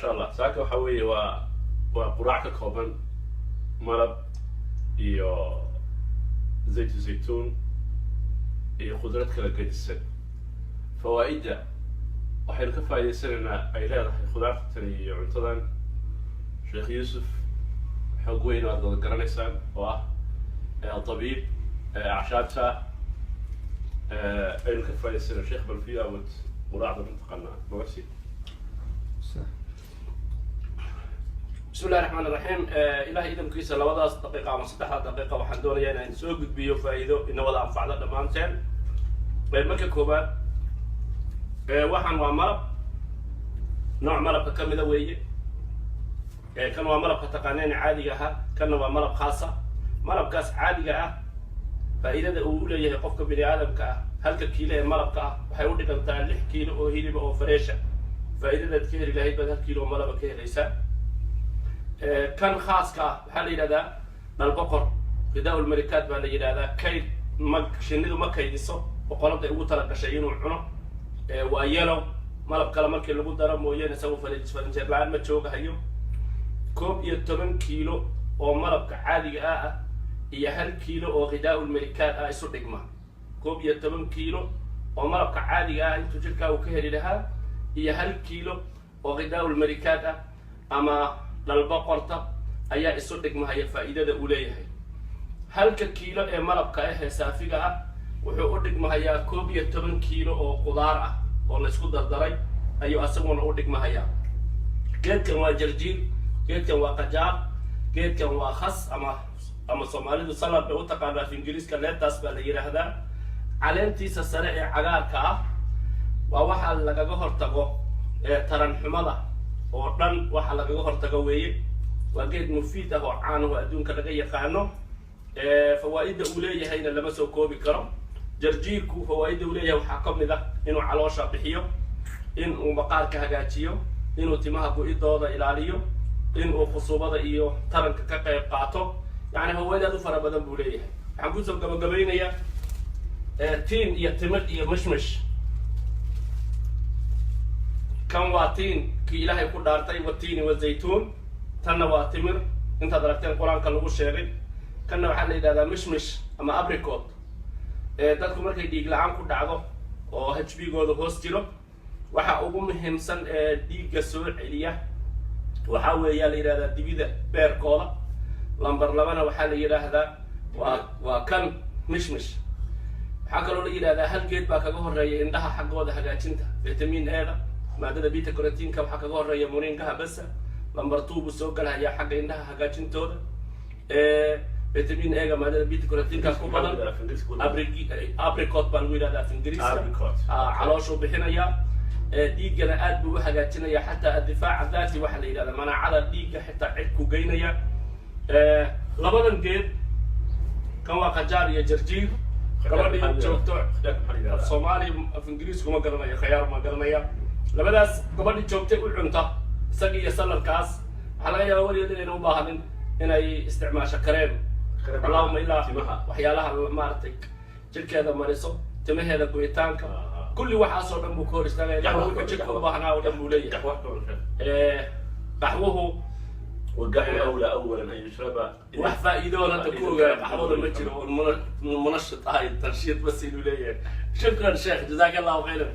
Maasha Allah, saaka waxa weeye waa quraac ka kooban malab iyo zaytu zaytuun iyo khudrad kala gedisan. Fawaa'idda waxaynu ka faa'idaysanaynaa ay leedahay khudaartan iyo cuntadan. Sheekh Yuusuf xoog weyn oo aad wada garanaysaan oo ah tabiib acshaabta ah, aynu ka faa'idaysana. Sheekh, bal fi awad quraacda mataqaanaa noga sii. Bismi illahi raxmaan iraxiim. Ilahay idamkiisa, labadaas daqiiqa ama saddexda daqiiqa waxaan doonayaa inaan soo gudbiyo faa'iido ina wada anfacdo dhammaanteen. Marka koowaad, waxaan waa malab, nooc malabka ka mida weeye. Kan waa malabka taqaaneen caadiga ahaa, kanna waa malab khaasa. Malabkaas caadiga ah faa'iidada uu uleeyahay qofka bini aadamka ah, halka kiilo ee malabka ah waxay u dhigantaa 6 kiilo oo hiliba oo fresh ah. Faa'iidadaad ka heli lahayd baad 1 kiilo oo malaba ka helaysaa. Kan khaaska ah waxaa la yidhahdaa dhalboqor, غذاء الملكات baa la yidhahdaa. Kayd ma shinnidu ma kaydiso, boqoraday ugu tala gashay inuu cuno. Waa yellow. Malab kale markii lagu daro mooyane, isagu farinjeer la-aan ma joogahayo. 11 kiilo oo malabka caadiga ah iyo 1 kiilo oo غذاء الملكات ah isu dhigma. 11 kiilo oo malabka caadiga ah intuu jirkaa uu ka heli lahaa iyo 1 kiilo oo غذاء الملكات ah ama dhalboqorta ayaa isu dhigmahaya faa'iidada uu leeyahay. Halka kiilo ee malabka ah ee saafiga ah wuxuu u dhigmahayaa 11 kiilo oo qudaar ah oo laysku dardaray ayuu asaguna u dhigmahayaa. Geedkan waa jarjiir, geedkan waa qajaar, geedkan waa khas ama Soomaalidu salad bay u taqaanaa, af Ingiriiska lettuce baa la yidhaahdaa. Caleentiisa sare ee cagaarka ah waa waxa lagaga hortago taran xumada oo dhan, waxa lagaga hortago weeye. Waa geed mufiid ah oo caan ah oo adduunka laga yaqaano. Fawaa'idda uu leeyahayna lama soo koobi karo. Jarjiirku fawaa'idda uu leeyahay waxaa ka mid ah inuu caloosha bixiyo, in uu maqaarka hagaajiyo, inuu timaha go-idooda ilaaliyo, in uu khusuubada iyo taranka ka qayb qaato. Yani fawaa'id aad u fara badan buu leeyahay. Waxaan kusoo gabagabaynayaa tiin iyo timir iyo mishmish. Kan waa tiin kii Ilaahay ku dhaartay, والتين والزيتون. Tanna waa timir intaad aragteen Qur-aanka lagu sheegay. Kanna waxaa la yidhahdaa mishmish ama apricot. Dadku markay dhiig la-aan ku dhacdo oo HB gooda hoos jiro, waxa ugu muhiimsan ee dhiigga soo celiya waxaa weeyaa la yidhahdaa dibida beerkooda. Number labana waxaa la yidhaahdaa waa kan mishmish. Waxaa kaloo la yidhahdaa hal geed baa kaga horeeya indhaha xaggooda hagaajinta vitamin A-da, maadada beta carotene-ka waxaa kaga horeeya muringaha basa. Number two buu soo galahayaa xagga indhaha hagaajintooda. Vitamin A-ga, maadada beta carotene-ka ku badan, apricot baa lagu yidhahdaa af Ingiriiska. Apricot. Calooshuu bixinayaa, dhiiggana aad buu u hagaajinaya, xataa الدفاع الذاتي waxaa la yidhahdaa manaacada dhiigga xitaa cid ku geynaya. Labadan geed, kan waa qajaar iyo jarjiir. Gabadhii joogto af Soomaali, af Ingiriisku ma garanayo, khayaar ma garanaya. Labadaas gabadhii joogtay u cunta isaga iyo saladkaas, waxaa laga yaabaa weligeed inayna u baahanin inay isticmaasho kareem, allahuma ilaa Timaha. waxyaalaha maaragtay jirkeeda mariso, timaheeda goyitaanka, kulli waxaasoo dhan buu ka hor istaagaya. Qaxwaha. Wuxuu jirka u baahnaa oo dhan buu leeyahay. Qaxwuhu والقهوة أولى أولا أن يشرب. Wax faa'iidoon hadda ku ogaaya qaxwada ma jiro oon munashit ahayn, tanshiid bas inuu leeyahay. Shukran sheekh, jazaaka Allahu khayran.